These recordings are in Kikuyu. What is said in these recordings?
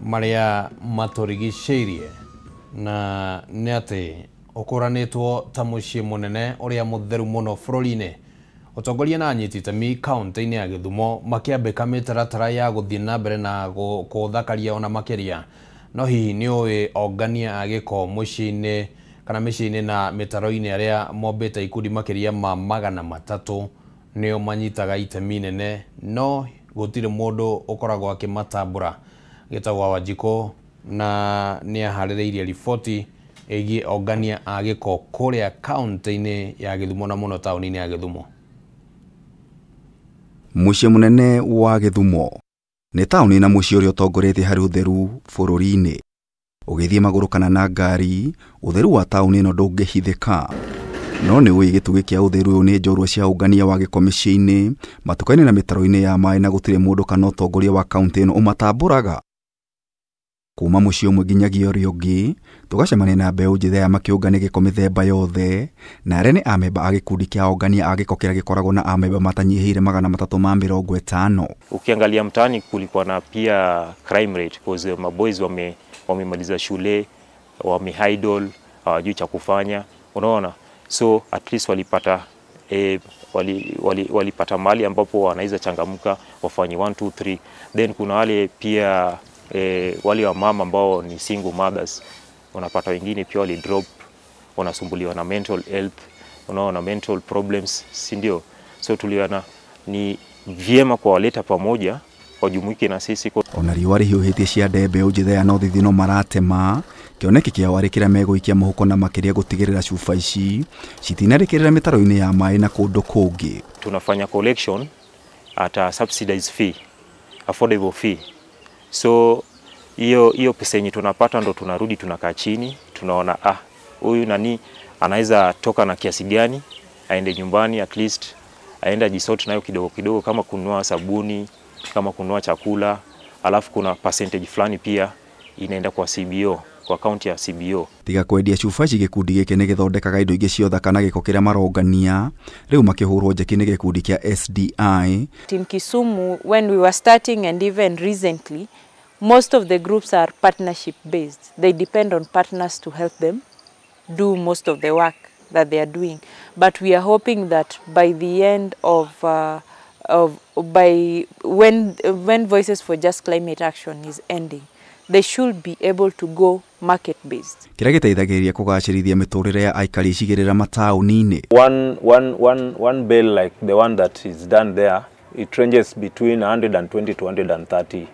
Marĩa matũrigicĩirie na nĩ atĩ ũkũranĩtwo ta mũciĩ mũnene ũrĩa mũtheru mũno bũrũri-inĩ. Ũtongoria na anyiti itemi kaunti-inĩ ya Gĩthumo makĩambĩka mĩtaratara ya gũthiĩ na mbere na kũthakaria ona makĩria. No hihi nĩ ũĩ ongania a gĩko mũciĩ-inĩ kana mĩciĩ-inĩ na mĩtaro-inĩ arĩa mombĩte ikundi makĩria ma 300 nĩo manyitaga itemi nene, no gũtirĩ mũndũ ũkoragwo akĩmatambũra. Gĩtagwo Wanjikũ na nĩ aharĩrĩirie riboti ĩgiĩ ongania a gĩko kũrĩa kaunti-inĩ ya Gĩthumo na mũno taũni-inĩ ya Gĩthumo. Mũciĩ mũnene wa Gĩthumo nĩ taũni na mũciĩ ũrĩa ũtongoretie harĩ ũtheru bũrũri-inĩ. Ũgĩthiĩ magũrũ kana na ngari, ũtheru wa taũni ĩno ndũngĩhithĩka. No nĩ ũĩ gĩtugĩ kĩa ũtheru ũyũ nĩ njorua cia ũngania wa gĩko mĩciĩ-inĩ, matuka-inĩ na mĩtaro-inĩ ya maĩ, na gũtirĩ mũndũ kana ũtongoria wa kaunti ĩno ũmatambũraga. Kuma mũciĩ ũmwe nginyagia ũrĩa ũngĩ, tũgacemania na mbeũ njĩthĩ aya makĩũngania gĩko mĩthemba yothe, na arĩa nĩ amemba a gĩkundi kĩa ongania a gĩko kĩrĩa gĩkoragwo na amemba matanyihĩire 350. Ukiangalia mtaani kulikuwa na pia crime rate because maboys wamemaliza shule, wame idle, hawajui cha kufanya, unaona? So at least walipata walipata mali ambapo wanaweza changamka wafanye 1 2 3. Then kuna wale pia wale wa mama ambao ni single mothers, unapata wengine pia wali drop, wanasumbuliwa na mental health, unaona, mental problems, si ndio? So tuliona ni vyema kuwaleta pamoja wajumuike na sisi. Ona riũa rĩhiũhĩtie ciande, mbeũ njĩthĩ aya no thithino maratema kĩoneki kĩao arĩ kĩrĩa megũikia mũhuko, na makĩria gũtigĩrĩra cuba ici citinarĩkĩrĩra mĩtaro-inĩ ya maĩ na kũndũ kũngĩ. Tunafanya collection at a subsidized fee, affordable fee. So hiyo pesa yenye tunapata ndo tunarudi tunakaa chini, tunaona huyu nani anaweza toka na kiasi gani aende nyumbani, at least aende ajisort nayo kidogo kidogo, kama kununua sabuni, kama kununua chakula. Alafu kuna percentage fulani pia inaenda kwa CBO, kwa account ya CBO. Tiga kwendia cuba ici, gĩkundi gĩkĩ nĩ gĩthondekaga indo ingĩ cia ũthaka na gĩko kĩrĩa marongania. Rĩu makĩhũrwo njeki nĩ gĩkundi kĩa SDI. In Kisumu, when we were starting and even recently, most of the groups are partnership based. They depend on partners to help them do most of the work that they are doing. But we are hoping that by the end of by when Voices for Just Climate Action is ending, they should be able to go market based. Kĩrĩa gĩteithagĩrĩria kũgacĩrithia mĩtũrĩre ya aikari icigĩrĩra mataũni-inĩ. One bale like the one that is done there, it ranges between 120 to 130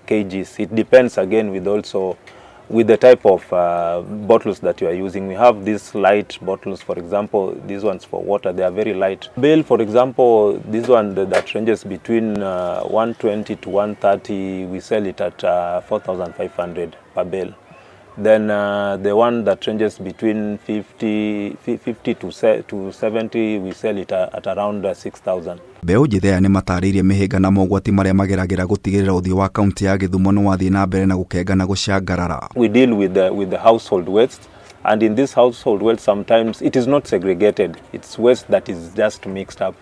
kgs. It depends again with also with the type of bottles that you are using. We have these light bottles, for example, these ones for water, they are very light. Bale, for example, this one that ranges between 120 to 130, we sell it at 4,500 per bale. Then the one that ranges between 50 to 70, we sell it at around 6,000. Mbeũ njĩthĩ aya nĩ matarĩirie mĩhĩnga na mogwati marĩa mageragĩra gũtigĩrĩra ũthiũ wa kaunti ya Gĩthumo nĩ wathiĩ na mbere na gũkenga na gũcangarara. We deal with the household waste, and in this household waste sometimes it is not segregated. It's waste that is just mixed up.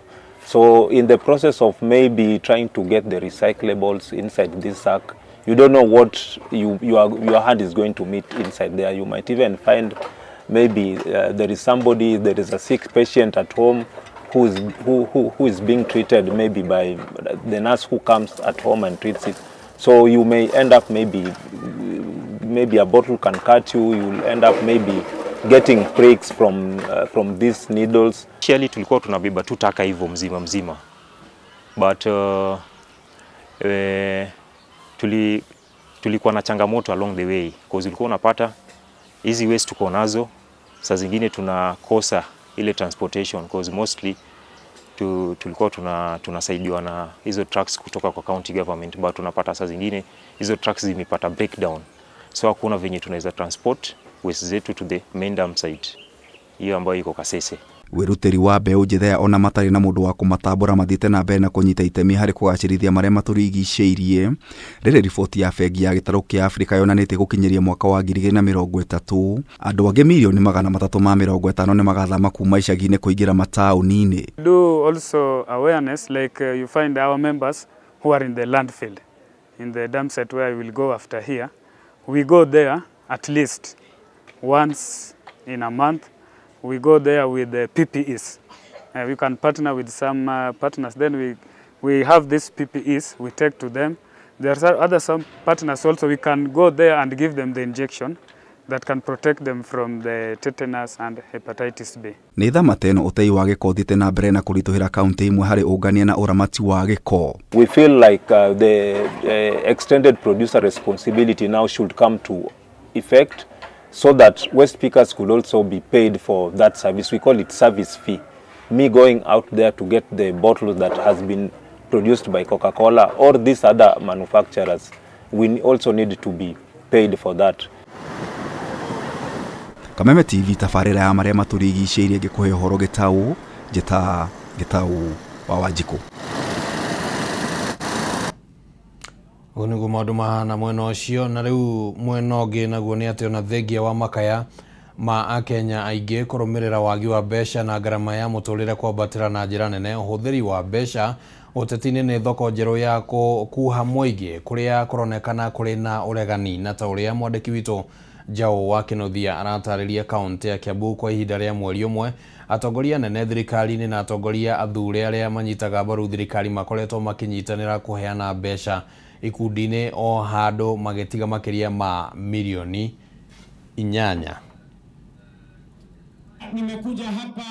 So in the process of maybe trying to get the recyclables inside this sack, you don't know what your hand is going to meet inside there. You might even find maybe there is somebody, there is a sick patient at home who is being treated maybe by the nurse who comes at home and treats it. So you may end up maybe a bottle can cut you. You'll end up maybe getting pricks from these needles. Initially tulikuwa tunabeba tu taka hivyo mzima mzima, but tulikuwa na changamoto along the way, because ulikuwa unapata hizi waste tuko nazo, saa zingine tunakosa ile transportation, because mostly tulikuwa tunasaidiwa na hizo trucks kutoka kwa county government, but tunapata saa zingine hizo trucks zimepata breakdown, so hakuna venye tunaweza transport waste zetu to the main dam site hiyo ambayo iko Kasese. Wĩrutĩri wa mbeũ njĩthĩ aya ona matarĩ na mũndũ wa kũmatambũra mathiĩte na mbere na kũnyita itemi harĩ kũgacĩrithia marĩa matũrigicĩirie. Rĩrĩ riboti ya bengi ya gĩtarũ kĩa Afrika yonanĩtie gũkinyĩria mwaka wa 2030 andũ angĩ 350,000,000 nĩ magathama kuma icagi-inĩ kũingĩra mataũni-inĩ. Do also awareness, like you find our members who are in the landfill. in the dump site where we will go after here. We go there at least once in a month. We go there with the PPEs. We can partner with some partners. Then we have these PPEs, we take to them. There are other some partners also. We can go there and give them the injection that can protect them from the tetanus and hepatitis B. Nĩ thamate ĩno ũtei wa gĩko ũthiĩte na mbere na kũritũhĩra kaunti imwe harĩ ũngania na ũramati wa gĩko. We feel like the extended producer responsibility now should come to effect so that waste pickers could also be paid for that service. We call it service fee. Me going out there to get the bottle that has been produced by Coca-Cola or these other manufacturers, we also need to be paid for that. Kameme TV tabarĩra ya marĩa matũrigicĩirie ngĩkũhe ũhoro gĩtaũ njĩta gĩtaũ wa Wanjikũ. Ũguo nĩguo maũndũ mahana mwena ũcio. Na rĩu mwena ũngĩ naguo nĩ atĩ ona thengia wa makaya ma akenya aingĩ kũrũmĩrĩra wagi wa mbeca na ngarama ya mũtũrĩre kwambatĩra na njĩra nene, ũhũthĩri wa mbeca ũteti-inĩ nĩ thoko njerũ ya kũkuha mũingĩ kũrĩa kũronekana kũrĩ na ũregani, na ta ũrĩa mwandĩki witũ Njaũ wa Kĩnuthia aratarĩria kaunti ya Kiambu kwa ihinda rĩa mweri ũmwe atongoria nene thirikari-inĩ na atongoria athure arĩa manyitaga mbaru thirikari makoretwo makĩnyitanĩra kũheana mbeca ikundi-inĩ o handũ magĩtiga makĩria ma milioni 8. Nimekuja hapa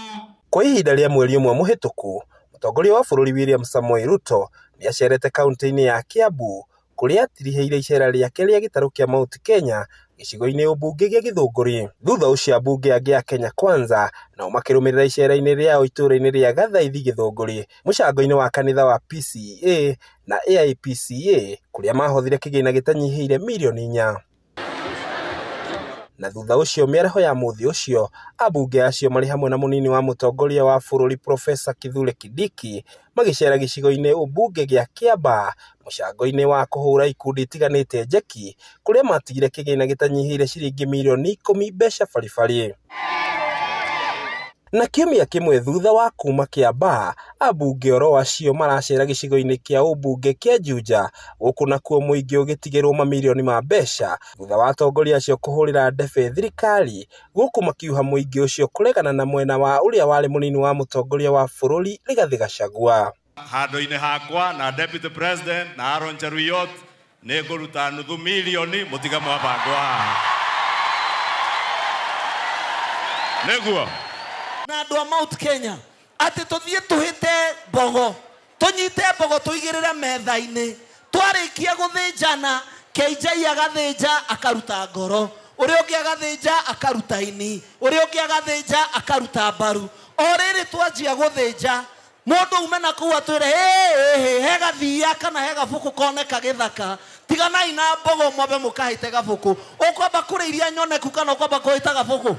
kwa ihinda rĩa mweri ũmwe mũhĩtũku. Mũtongoria wa bũrũri William Samoei Ruto nĩacerete kaunti-inĩ ya Kiambu kũrĩa atirihĩire icera rĩake rĩa gĩtarũ kĩa Mount Kenya gĩcigo-inĩ ũmbunge gĩa Gĩthũngũri. Thutha ũcio ambunge angĩ a Kenya Kwanza nao makĩrũmĩrĩra icera-inĩ rĩao itũũra-inĩ rĩa Gathaithi Gĩthũngũri mũcango-inĩ wa kanitha wa PCEA na AIPCA kũrĩa mahothire kĩgĩna gĩtanyihĩire milioni 4. Na thutha ũcio mĩaraho ya mũthĩ ũcio ambunge acio marĩ hamwe na mũnini wa mũtongoria wa bũrũri Profesa Kithure Kindiki magĩcera gĩcigo-inĩ ũmbunge gĩa Kĩambaa mũcango-inĩ wa kũhũra ikundi itiganĩte njeki kũrĩa matigire kĩgĩna gĩtanyihĩire ciringi milioni 10 mbeca baribari. Na kiumia kĩmwe thutha wa kuma Kĩambaa ambunge oro acio maracera gĩcigo-inĩ kĩa ũmbunge kĩa Juja gũkũ nakuo mũingĩ ũgĩtigĩrwo mamirioni ma mbeca thutha wa atongoria acio kũhũrĩra ndebe thirikari gũkũ makiuha mũingĩ ũcio kũregana na mwena wa ũrĩa warĩ mũnini wa mũtongoria wa bũrũri Rigathĩ Gachagua. Handũ-inĩ hakwa na Deputy President na Aaron Cheruiyot nĩ ngũruta nuthu milioni mũtige mwabangwo haha nĩguo na andũ a Mount Kenya atĩ tũthiĩ tũhĩte mbogo tũnyite mbogo tũigĩrĩre metha-inĩ twarĩkia gũthĩnjana KJ agathĩnja akaruta ngoro ũrĩa ũngĩ agathĩnja akaruta ini ũrĩa ũngĩ agathĩnja akaruta mbaru o rĩrĩ twanjia gũthĩnja mũndũ ume na kũu atwĩre he gathia kana he gabũkũ koneka gĩthaka tiganai na mbogo mwambe mũkahĩte gabũkũ ũkwamba kũrĩa iria nyoneku kana ũkwamba kũhĩta gabũkũ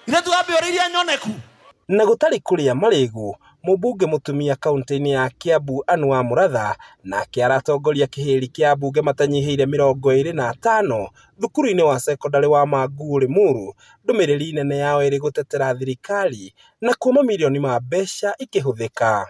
ithe tuambe ũrĩa iria nyoneku. Na gũtarĩ kũrĩa marĩgu mũmbunge mũtumia kaunti-inĩ ya Kiambu Anne Muratha nake aratongoria kĩhĩri kĩa ambunge matanyihĩire 25 thukuru-inĩ wa sekondarĩ wa Manguu Limuru ndũmĩrĩri nene yao ĩrĩ gũtetera thirikari na kuo mamirioni ma mbeca ikĩhũthĩka.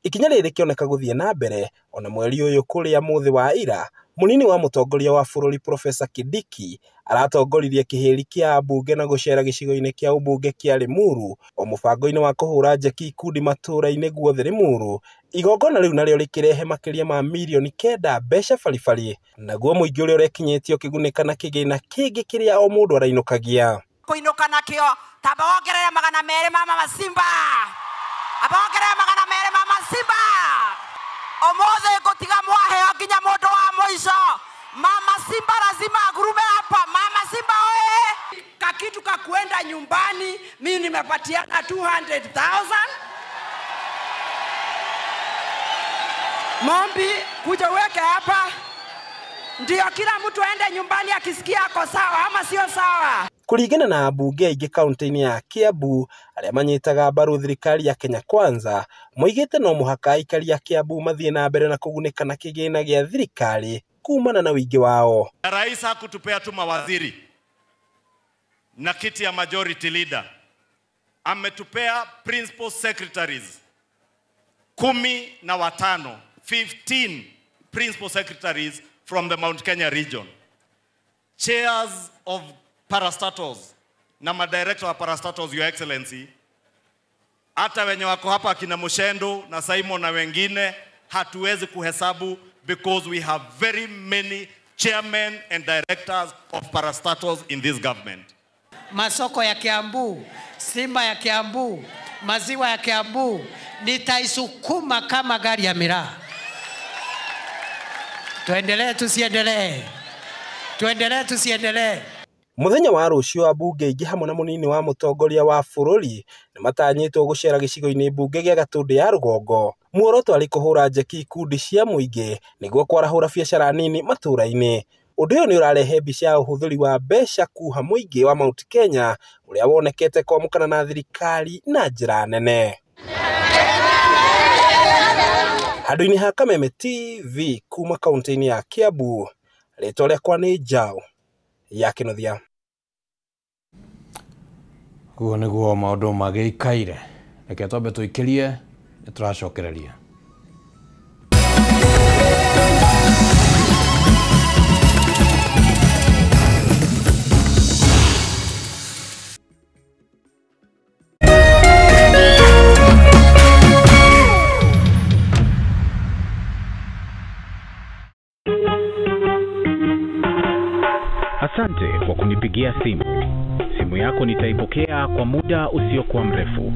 Ikinya rĩrĩ rĩkĩoneka gũthiĩ na mbere ona mweri ũyũ kũrĩa mũthĩ wa ira mũnini wa mũtongoria wa bũrũri Profesa Kindiki aratongoririe kĩhĩri kĩa ambunge na gũcera gĩcigo-inĩ kĩa ũmbunge kĩa Limuru o mũbango-inĩ wa kũhũra njeki ikundi matũũra-inĩ guothe Limuru igongona rĩu narĩo rĩkĩrehe makĩria ma milioni 9 mbeca baribari naguo mũingĩ ũrĩa ũrekinyĩtie ũkĩgunĩka na kĩgĩna kĩngĩ kĩrĩa o mũndũ arainũkagia kũinũka nakĩo tamba wongerere 200 ma Mama Simba amba wongerere 200 ma Mama Simba ũmũthĩ ngũtiga mwaheo nginya mũndũ wa mũico. Mama Simba lazima agurume hapa. Mama Simba oye! Kakitu ka kuenda nyumbani mimi nimepatiana 200,000. Mombi kuja weke hapa ndio kila mtu aende nyumbani akisikia ako sawa ama sio sawa. Kũringana na ambunge aingĩ kaunti-inĩ ya Kiambu arĩa manyitaga mbaru thirikari ya Kenya Kwanza moigĩte no mũhaka aikari a Kiambu mathiĩ na mbere na kũgunĩka na kĩgĩna gĩa thirikari kumana na ũingĩ wao. Rais hakutupea tu mawaziri na kiti ya majority leader, ametupea principal secretaries 15, 15 principal secretaries from the Mount Kenya region, chairs of parastatals na madirector wa parastatals, Your Excellency, hata wenye wako hapa akina Mushendo na Simon na wengine hatuwezi kuhesabu because we have very many chairmen and directors of parastatals in this government. Masoko ya Kiambu, Simba ya Kiambu, maziwa ya Kiambu, nitaisukuma kama gari ya miraa. Tuendelee tusiendelee? Tuendelee tusiendelee? Muthenya wa rũciũ ambunge aingĩ hamwe na mũnini wa mũtongoria wa bũrũri nĩmatanyĩtwo gũcera gĩcigo-inĩ mbunge gĩa Gatũndũ ya rũgongo. Muoroto arĩ kũhũra njeki ikundi cia mũingĩ nĩguo kwarahũra biacara nini matũũra-inĩ. Ũndũ ũyũ nĩ ũrarehe mbica ya ũhũthĩri wa mbeca kuha mũingĩ wa Mount Kenya ũrĩa wonekete kwamũkana na thirikari na njĩra nene. Handũ-inĩ ha Kameme TV kuma kaunti-inĩ ya Kiambu, rĩtwa rĩakwa nĩ Njaũ ya Kĩnuthia. Guo nĩguo maũndũ magĩikaire. Reke twambe tũikĩrie, nĩtũracokereria. Asante kwa kunipigia simu. Simu yako nitaipokea kwa muda usiokuwa mrefu.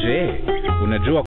Je, unajua